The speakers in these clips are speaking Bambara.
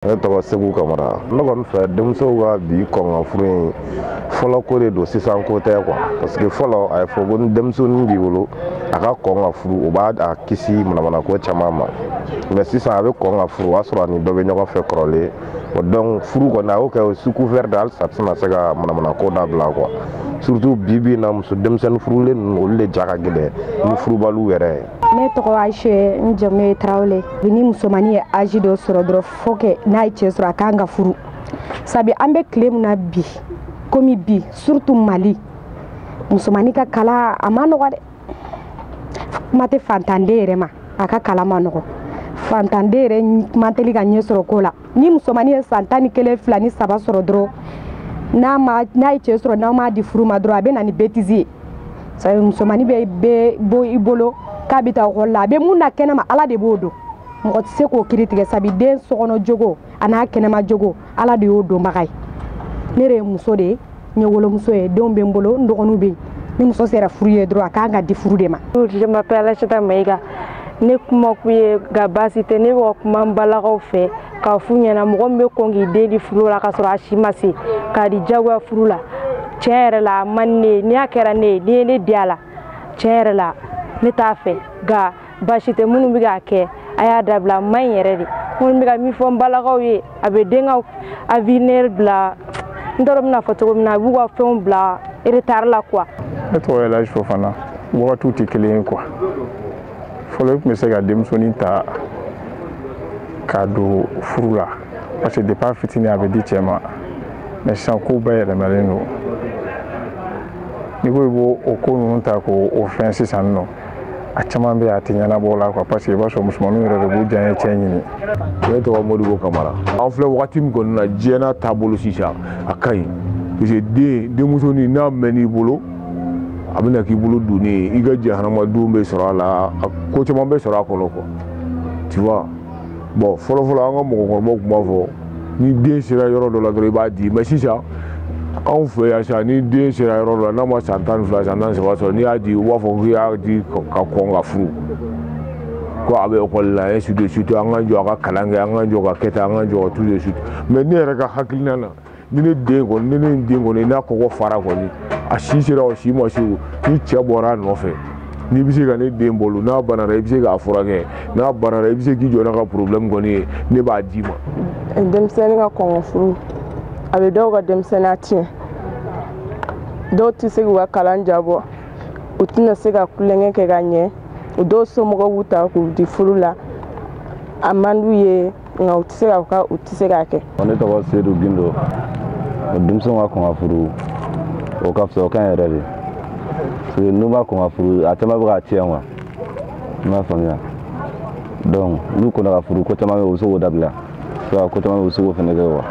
Ne tɔgɔ Segu Kamara. Ne kɔni fɛ, denmusow ka bi kɔn ka furu in, fɔlɔ ko de don, sisan ko tɛ quoi, parce que fɔlɔ a ye fɔ ko ni denmisɛnnin b'i bolo, a ka kɔn ka furu, o b'a a kisi manamanako caman ma. Mais sisan a bɛ kɔn ka furu, o y'a sɔrɔ a ni dɔ bɛ ɲɔgɔn fɛ kɔrɔlen. Bon, donc furu kɔni, a y'o kɛ sous couvert de halisa tɛna se ka manamanako dabila quoi. Surtout bi bi in na, muso denmisɛnnin furulen ninnu, olu de ja ka gɛlɛn ni furubaliw yɛrɛ ye. Ne tɔgɔ Ayise, n jamu ye Tarawele. Ni musomannin ye âge dɔ sɔrɔ dɔrɔn, fo que n'a ye cɛ sɔrɔ, a kan ka furu. Sabi an bɛ tile min na bi, komi bi, surtout Mali, musomannin ka kalan a ma nɔgɔ dɛ. Kuma tɛ fantanden yɛrɛ ma, a ka kalan ma nɔgɔ. Fantanden yɛrɛ man teli ka ɲɛ sɔrɔ ko la. Ni musomannin ye san 11, 2 ni 3 sɔrɔ dɔrɔn, n'a ma n'a ye cɛ sɔrɔ, n'aw m'a di furu ma dɔrɔn, a bɛ na ni bêtise ye. Sabu musomannin bɛ bɔ i bolo k'a bɛ taa ekɔli la, a bɛ mun na kɛnɛma, Ala de b'o dɔn. Mɔgɔ tɛ se k'o kiiri tigɛ, sabi den sokɔnɔ jogo a n'a kɛnɛma jogo, Ala de y'o dɔnbaga ye. Ne yɛrɛ ye muso de ye, n ye wolomuso ye, denw bɛ n bolo, n dɔgɔninw bɛ yen. Ni muso sera furu ye dɔrɔn, a kan ka di furu de ma. Je m'appelle Aïchata Maïga. Ne kuma kun ye nka baasi tɛ, ne bɛ ka kuma n balakaw fɛ k'a f'u ɲɛna, mɔgɔ min bɛ kɔn k'i den di furu la k'a sɔrɔ a si ma se, k'a di diyagoya furu la, tiɲɛ yɛrɛ la, a man di ne ye. N'i y'a kɛra ne ye, n'i ye ne di a la, tiɲɛ yɛrɛ la, ne t'a fɛ. Nka baasi tɛ, minnu bɛ k'a kɛ, a y'a dabila, a man ɲi yɛrɛ de. Minnu bɛ ka min fɔ n balakaw ye, a bɛ den ka avenir bila, n t'a dɔn n bɛna fɔ cogo min na, a b'u ka fɛnw bila retard la quoi. Ne tɔgɔ ye Elhaji Fofana. Wagatiw tɛ kelen ye quoi. Fɔlɔ, i tun bɛ se ka denmusonin ta k'a don furu la, parce que depuis a fitinin a bɛ di cɛ ma. Mais sisan kow bɛɛ yɛlɛmalen don. N'i ko i b'o o ko ninnu ta k'o fɛn sisan nɔ, a caman bɛ yen, a tɛ ɲɛnabɔ o la quoi, parce que i b'a sɔrɔ musomaninw yɛrɛ de b'u diyaɲɛ cɛ ɲini. Ne tɔgɔ Modibo Kamara. An filɛ wagati min kɔni na, diɲɛ n'a taabolo sisan, a ka ɲi, parce que den denmusonin n'a mɛnn'i bolo, a bɛna k'i bolo donnen ye, i ka jahanamadenw bɛ sɔrɔ a la, ko caman bɛ sɔrɔ a kɔnɔ quoi, tu vois. Bon, fɔlɔ fɔlɔ, an ka mɔgɔkɔrɔbaw tun b'a fɔ ni den sera yɔrɔ dɔ la dɔrɔn, i b'a di. Mais sisan anw fɛ yan sisan, ni den sera yɔrɔ dɔ la, n'a ma san 12, san 13 sɔrɔ, n'i y'a di, u b'a fɔ k'i y'a di ka kɔn ka furu, ko a bɛ ekɔli la, ainsi de suite, an ka jɔ a ka kalan kɛ, an ka jɔ ka kɛ tan, an ka jɔ ka tout de suite. Mais ne yɛrɛ ka hakilina na, ni ne den kɔni, ni ne den kɔni n'a kɔkɔ fara kɔni, a si sera o si ma se o, ni cɛ bɔra a nɔfɛ, n'i bɛ se ka ne den balo, n'a banara i bɛ se k'a furakɛ, n'a banara i bɛ se k'i jɔ n'a ka problème kɔni ye, ne b'a d'i ma. Denmisɛnnin ka kɔn ka furu, a bɛ dɔw ka denmisɛnninya tiɲɛ. Dɔw tɛ se k'u ka kalan jabɔ, u tɛna se ka tulonkɛ kɛ ka ɲɛ. O dɔw somɔgɔw b'u ta k'u di furu la, a man d'u ye, nka u tɛ se ka u tɛ se k'a kɛ. Ne tɔgɔ Seydou Gindo. Denmisɛnw ka kɔn ka furu, o ka fisa, o ka ɲi yɛrɛ de, parce que n'u ma kɔn ka furu, a caman bɛ k'a tiɲɛ quoi, i m'a faamuya. Donc n'u kɔnna ka furu, ko caman bɛ yen, u bɛ se k'o dabila, ko caman bɛ yen, u bɛ se k'o fana kɛ quoi.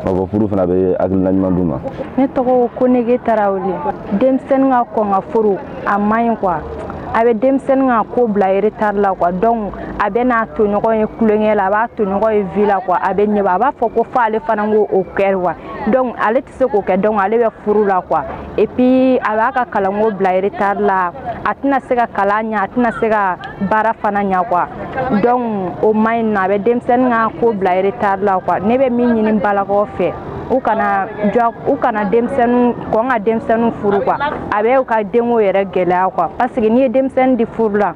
K'a fɔ furu fana bɛ hakilina ɲuman d'u ma. Ne tɔgɔ Konege Tarawele. Denmisɛnnin ka kɔn ka furu, a man ɲi quoi. A bɛ denmisɛnnin ka ko bila retard la quoi. Donc a bɛ n'a tɔɲɔgɔn ye tulonkɛ la, a b'a tɔɲɔgɔn ye vie la quoi. A bɛ ɲɛbɔ, a b'a fɔ ko fo ale fana k'o kɛ quoi. Donc ale tɛ se k'o kɛ, donc ale bɛ furu la quoi. Et puis a b'a ka kalanko bila retard la, a tɛna se ka kalan ɲɛ, a tɛna se ka baara fana ɲɛ quoi. Donc o man ɲi nɔ, a bɛ denmisɛnnin ka ko bila retard la quoi. Ne bɛ min ɲini balakaw fɛ, u kana jɔ, u kana denmisɛnnin kɔn ka denmisɛnnin furu quoi. A bɛ u ka denko yɛrɛ gɛlɛya quoi, parce que n'i ye denmisɛnnin di furu la,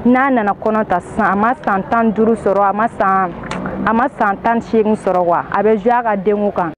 n'a nana kɔnɔ ta sisan, a ma san 15 sɔrɔ, a ma san 18 sɔrɔ quoi, a bɛ jouer a ka denko kan.